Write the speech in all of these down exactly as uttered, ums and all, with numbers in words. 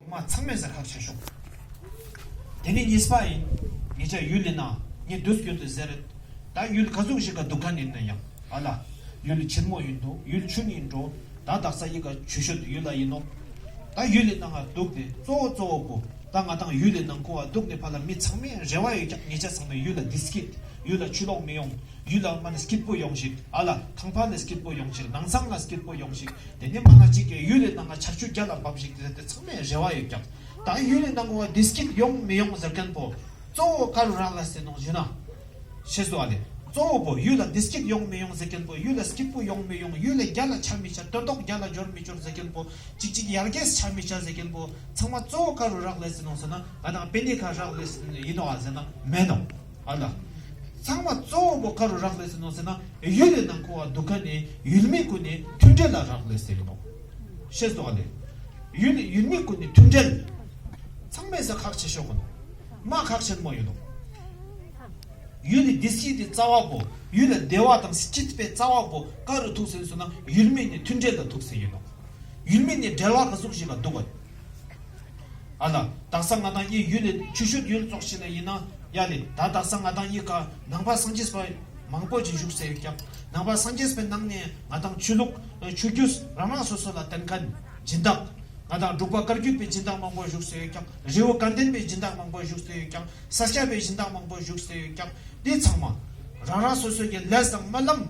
མ་ཚང་མས་ཟ་ཁག་ཆེ་ཤོག། དེ་ནི་གཉིས་པ་ཡིན། ངེད་ཅག་ཡུལ་ལི་ནང་ངས་དུས་རྒྱུན་དུ་ཟེར། ད་ཡུལ་ག་ཟུག་ཞིག་ག་འདུག་མཁན་ཡིན་ན་ཡང་ཨ་ལ། ཡུལ་ཆེན་མོ་ཡིན་འགྲོ། ཡུལ་ཆུང་ཡིན་འགྲོ། ད་དག་ས་ཡི་ག་ཆུ་ཤོད་ཡུལ་ལ་ཡིན་ནོག། ད་ཡུལ་ལི་ནང་ང་འདུག་སྟེ་གཙོ་བོ་གཙོ་བོ་པོ་ད་ང་དང་ཡུལ་ལི་ནང་ཁོ་བ་འདུག་ནས་ཕ་ལ་མི་ཚང་མས་རེ་བ་ཡོད་ཀྱག། ངེད་ཅག་ཚང་མས་ཡུལ་ལ་བདེ་སྐྱིད། ཡུལ་ལ་ཆུ་ལོག་མི་ཡོང་། ཡུལ་ལ་མ་ནི་སྐྱིད་པོ་ཡོང་ཞིག། ཨ་ལ་ཁང་པ་ལ་སྐྱིད་པོ་ཡོང་ཞིག། ནང་ཚང་ལ་སྐྱིད་པོ་ཡོང་ཞིག། དེ་ནས་མ་ང་གཅིག་གི་ཡུལ་ལི་ནང་ང་ཆར་ཆུ་རྒྱལ་ལ་འབབ་ཞིག་དེ་ཚང་མས་རེ་བ་ཡོད་ཀྱག། ད་ཡུལ་ལི་ནང་ང་བདེ་སྐྱིད་ཡོང་མི་ཡོང་ཟེར་མཁན་པོ་གཙོ་བོ་ག་རུ་རག་ལས་ཏེ་ནོག་ཞུ་ན། ཤེས་སོ་ཨ་ལེ། གཙོ་བོ་པོ་ཡུལ་ལ་བདེ་སྐྱིད་ཡོང་མི་ཡོང་ཟེར་མཁན་པོ་ཡུལ་ལ་སྐྱིད་པོ་ཡོང་མི་ཡོང་། ཡུལ་ལ་རྒྱལ་ལ་ཆ་མི་ཆ། དོན་ཐོག་རྒྱལ་ལ་འབྱོར་མི་འབྱོར་ཟེར་མཁན་པོ། གཅིག་གཅིག་ཡར་རྒྱས་ཆ་མི་ཆ་ཟེར་མཁན་པོ་ཚང་མ་གཙོ་བོ་ག་རུ་རག་ལས་ཏེ་ནོག་ཟེར་ན། ང་དང་པེ་ནེ་ཁ་རག་ལས་ཏེ་ཡིན་ནོག་ཨ་ཟེར་ན་མེན་ནོག། ཨ་ལ། ཚང་མ་གཙོ་བོ་པོ་ག་རུ་རག་ལས་ཏེ་ནོག་ཟེར་ན། ཡུལ་ལི་ནང་ཁོ་བ་འདུག་མཁན་ནི་ཡུལ་མི་ཀུན་ནི་མཐུན་འབྲེལ་ལ་རག་ལས་ཏེ་ཡིན་ནོག། ཤེས་སོ་ཨ་ལེ། ཡུལ་ཡུལ་མི་ཀུན་ནི་མཐུན་འབྲེལ། ཚང་མས་ཟ་ཁག་ཆེ་ཤོག་གོ་ནོག། མ་ཁག་ཆེན་མོ་ཡིན་ནོག། ཡུལ་ལི་བདེ་སྐྱིད་དི་རྩ་བ་པོ། ཡུལ་ལ་བདེ་བ་དང་སྐྱིད་པའི་རྩ་བ་པོ་ག་རུ་ཐུག་ཟེར་སོང་ན་ཡུལ་མི་ནི་མཐུན་འབྲེལ་ལ་ཐུག་ཟེར་ཡིན་ནོག། ཡུལ་མི་ནི་འབྲེལ་བ་ག་ཟུག་ཞིག་ག་འདུག་ག། ཨ་ལ། དག་ས་ང་དང་ཡི་ཡུལ་ལི་ཆུ་ཤོད་ཡུལ་ཙོགས་ཤིག་ལ་ཡིན་ན་ཡ་ལེ། ད་དག་ས་ང་དང་ཡི་ཀ་ནང་པ་སངས་རྒྱས་པ་མང་པོ་ཅིག་བཞུགས་སེ་ཡོད་ཀྱག། ནང་པ་སངས་རྒྱས་པའི་ནང་ནས་ང་དང་ཆོས་ལུགས་ཆོས་བརྒྱུད་རང་རང་སོ་སོ་ལ་བརྟེན་མཁན་སྦྱིན་བདག། ང་དང་འབྲུག་པ་བཀའ་བརྒྱུད་པའི་སྦྱིན་བདག་མང་པོ་བཞུགས་སེ་ཡོད་ཀྱག། རི་བོ་དགའ་ལྡན་པའི་སྦྱིན་བདག་མང་པོ་བཞུགས་སེ་ཡོད་ཀྱག། ས་སྐྱ་པའི་སྦྱིན་བདག་མང་པོ་བཞུགས་སེ་ཡོད་ཀྱག། འདི་ཚང་མ་རང་རང་སོ་སོ་གི་ལས་དང་སྨོན་ལམ་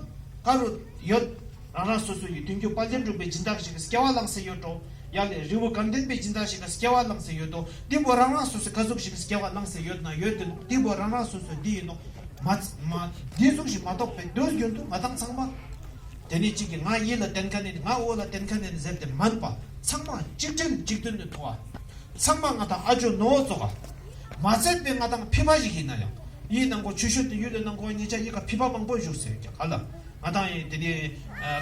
ག་རུ་ཡོད། རང་རང་སོ་སོ་ཡི་མཐུན་འཇུག་དཔལ་ལྡན་འབྲུག་པའི་སྦྱིན་བདག་ཞིག་གི་སྐྱེ་བ་བླངས་སེ་ཡོད་འགྲོ། ཡ་ལེ་རི་བོ་དགའ་ལྡན་པའི་སྦྱིན་བདག་ཞིག་གི་སྐྱེ་བ་བླངས་སེ་ཡོད་དོ། འདི་པོ་རང་རང་སོ་སོ་ག་ཟུག་ཞིག་གི་སྐྱེ་བ་བླངས་སེ་ཡོད་ན་ཡོད་དེ་ནོག། འདི་པོ་རང་རང་སོ་སོ་འདི་ཡིན་ནོག། མ་མ་འདི་ཟུག་ཞིག་མ་གཏོགས་པའི་དུས་རྒྱུན་དུ་ང་དང་ཚང་མ། དེ་ནི་གཅིག་གི་ང་ཡི་ལ་བརྟེན་མཁན་ནི་ང་འོ་ལ་བརྟེན་མཁན་ནི་ཟེར་ཏེ་མན་པ་ཚང་མ་གཅིག་སྒྲིལ་གཅིག་མཐུན་ནི་ཐོག་ཨ། ཚང་མ་ང་དང་ཨ་ཇོ་ནོ་ཙོགས་ཨ། མ་ཚད་པའི་ང་དང་ཕི་པ་ཞིག་ཡིན་ན་ཡང་ཡི་ནང་ཁོ་ཆུ་ཤོད་དུ་ཡུལ་ལི་ནང་ཁོ་ཉེ་ཆ་ཡི་ཀ་ཕི་པ་མང་པོ་བཞུགས་སེ་ཡོད་ཀྱག་ཨ་ལ། ང་དང་ཡི་དེ་ནི་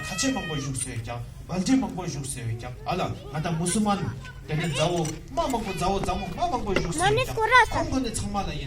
ཁ་ཆེ་མང་པོ་བཞུགས་སེ་ཡོད་ཀྱག། བལ་ཏི་མང་པོ་བཞུགས་སེ་ཡོད་ཀྱག་ཨ་ལ། ང་དང་མུ་སུལ་མན་དེ་ནི་མཛའ་བོ་མ་མང་པོ་མཛའ་བོ་མཛའ་མོ་མ་མང་པོ་བཞུགས་སེ་ཡོད་ཀྱག། ཁོང་ཁོ་ནི་ཚང་མ་ལ་ཡིན།